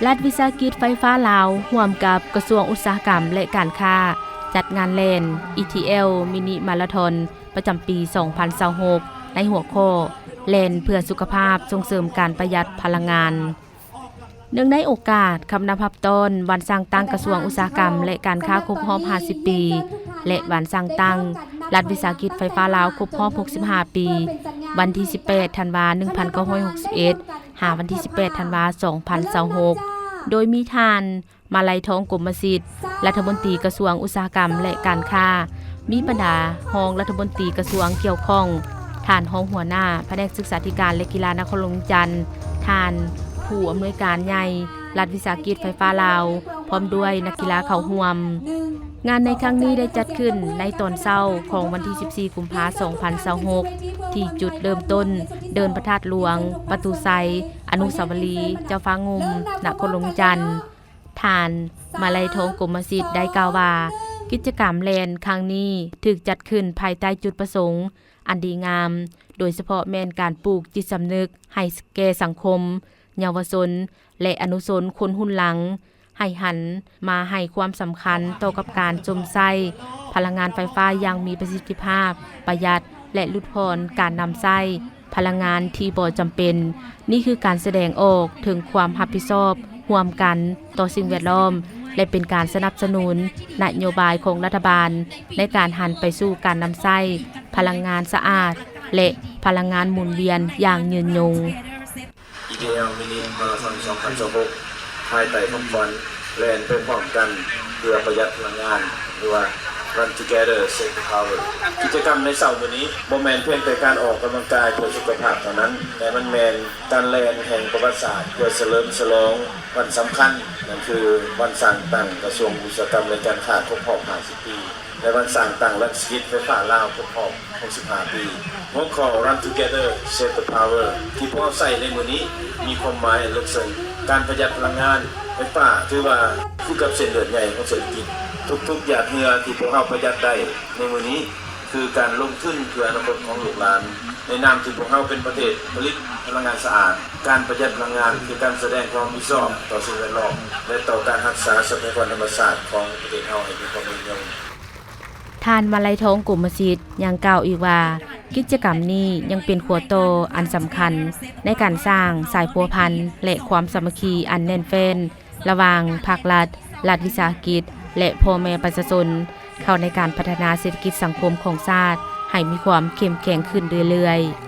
ລັດວິສາຫະກິດໄຟຟ້າລາວ ຮ່ວມກັບກະຊວງອຸດສາຫະກຳ ແລະ ການຄ້າ ຈັດງານແລ່ນ ອີທີແອລ ມິນິມາລາທອນ ປະຈຳປີສອງພັນຊາວຫົກ ໃນຫົວຂໍ້ ແລ່ນເພື່ອສຸຂະພາບ ສົ່ງເສີມການປະຢັດພະລັງງານ. ເນື່ອງໃນໂອກາດຄຳນັບຮັບຕ້ອນວັນສ້າງຕັ້ງກະຊວງອຸດສາຫະກຳ ແລະ ການຄ້າຄົບຮອບຫ້າສິບປີ ແລະ ວັນສ້າງຕັ້ງລັດວິສາຫະກິດໄຟຟ້າລາວຄົບຮອບຫົກສິບຫ້າປີ ວັນທີສິບແປດ ທັນວາ ໜຶ່ງພັນເກົ້າຮ້ອຍຫົກສິບເອັດ ຫາວັນທີສິບແປດ ທັນວາ ສອງພັນຊາວຫົກ ໂດຍມີທ່ານ ມາໄລທອງ ກົມມະສິດ ລັດຖະມົນຕີກະຊວງອຸດສາຫະກຳ ແລະ ການຄ້າ, ມີບັນດາຮອງລັດຖະມົນຕີກະຊວງກ່ຽວຂ້ອງ, ທ່ານຮອງຫົວໜ້າພະແນກສຶກສາທິການ ແລະ ກິລານະຄອນຫຼວງວຽງຈັນ, ທ່ານຜູ້ອຳນວຍການໃຫຍ່ລັດວິສາຫະກິດໄຟຟ້າລາວ ພ້ອມດ້ວຍນັກກິລາເຂົ້າຮ່ວມ. ງານໃນຄັ້ງນີ້ໄດ້ຈັດຂຶ້ນໃນຕອນເຊົ້າຂອງວັນທີສິບສີ່ ກຸມພາ ສອງພັນຊາວຫົກ ທີ່ຈຸດເລີ່ມຕົ້ນເດີ່ນພະທາດຫຼວງ ປະຕູໄຊ, ອະນຸສາວະລີເຈົ້າຟ້າງຸ່ມ ນະຄອນຫຼວງວຽງຈັນ. ທ່ານ ມາໄລທອງ ກົມມະສິດ ໄດ້ກ່າວວ່າ ກິດຈະກຳແລ່ນຄັ້ງນີ້ຖືກຈັດຂຶ້ນພາຍໃຕ້ຈຸດປະສົງອັນດີງາມ, ໂດຍສະເພາະແມ່ນການປູກຈິດສຳນຶກໃຫ້ແກ່ສັງຄົມ, ເຍົາວະຊົນ ແລະ ອະນຸຊົນຄົນຮຸ່ນຫຼັງ ໃຫ້ຫັນມາໃຫ້ຄວາມສຳຄັນຕໍ່ກັບການຊົມໃຊ້ພະລັງງານໄຟຟ້າຢ່າງມີປະສິດທິພາບ, ປະຢັດ ແລະ ຫຼຸດຜ່ອນການນຳໃຊ້ ພະລັງງານທີ່ບໍ່ຈຳເປັນ. ນີ້ຄືການສະແດງອອກເຖິງຄວາມຮັບຜິດຊອບຮ່ວມກັນຕໍ່ສິ່ງແວດລ້ອມ ແລະ ເປັນການສະໜັບສະໜູນນະໂຍບາຍຂອງລັດຖະບານ ໃນການຫັນໄປສູ່ການນຳໃຊ້ພະລັງງານສະອາດ ແລະ ພະລັງງານໝູນວຽນຢ່າງຍືນຍົງ. ອີທີແອລ ມິນິມາລາທອນ ສອງພັນຊາວຫົກ ພາຍໃຕ້ຄຳຂວັນ ແລ່ນໄປພ້ອມກັນເພື່ອປະຢັດພະລັງງານ ຫຼືວ່າ Run Together, Save the Power. ກິດຈະກຳໃນເຊົ້າມື້ນີ້ ບໍ່ແມ່ນພຽງແຕ່ການອອກກຳລັງກາຍເພື່ອສຸຂະພາບເທົ່ານັ້ນ, ແຕ່ມັນແມ່ນການແລ່ນແຫ່ງປະຫວັດສາດ ເພື່ອສະເຫຼີມສະຫຼອງວັນສຳຄັນ, ນັ້ນຄືວັນສ້າງຕັ້ງກະຊວງອຸດສາຫະກຳ ແລະ ການຄ້າຄົບຮອບຫ້າສິບປີ ແລະ ວັນສ້າງຕັ້ງລັດວິສາຫະກິດໄຟຟ້າລາວຄົບຮອບຫົກສິບຫ້າປີ. ຫົວຂໍ້ Run Together, Save the Power ທີ່ພວກເຮົາໃຊ້ໃນມື້ນີ້ ມີຄວາມໝາຍອັນເລິກເຊິ່ງ. ການປະຢັດພະລັງງານໄຟຟ້າຖືວ່າຄືກັບເສັ້ນເລືອດໃຫຍ່ຂອງເສດຖະກິດ. ທຸກໆຫຍາດເຫື່ອທີ່ພວກເຮົາປະຢັດໄດ້ໃນມື້ນີ້ ຄືການລົງທຶນເພື່ອອະນາຄົດຂອງລູກຫຼານ. ໃນນາມທີ່ພວກເຮົາເປັນປະເທດຜະລິດພະລັງງານສະອາດ, ການປະຢັດພະລັງງານຄືການສະແດງຄວາມຮັບຜິດຊອບຕໍ່ສິ່ງແວດລ້ອມ ແລະ ຕໍ່ການຮັກສາຊັບພະຍາກອນທຳມະຊາດຂອງປະເທດເຮົາໃຫ້ມີຄວາມຍືນຍົງ. ທ່ານ ມາໄລທອງ ກົມມະສິດ ຍັງກ່າວອີກວ່າ ກິດຈະກຳນີ້ຍັງເປັນຂົວຕໍ່ອັນສຳຄັນໃນການສ້າງສາຍພົວພັນ ແລະ ຄວາມສາມັກຄີອັນແໜ້ນແຟ້ນ ລະຫວ່າງພາກລັດ, ລັດວິສາຫະກິດ ແລະ ພໍ່ແມ່ປະຊາຊົນ ເຂົ້າໃນການພັດທະນາເສດຖະກິດສັງຄົມຂອງຊາດໃຫ້ມີຄວາມເຂັ້ມແຂງຂຶ້ນເລື້ອຍໆ.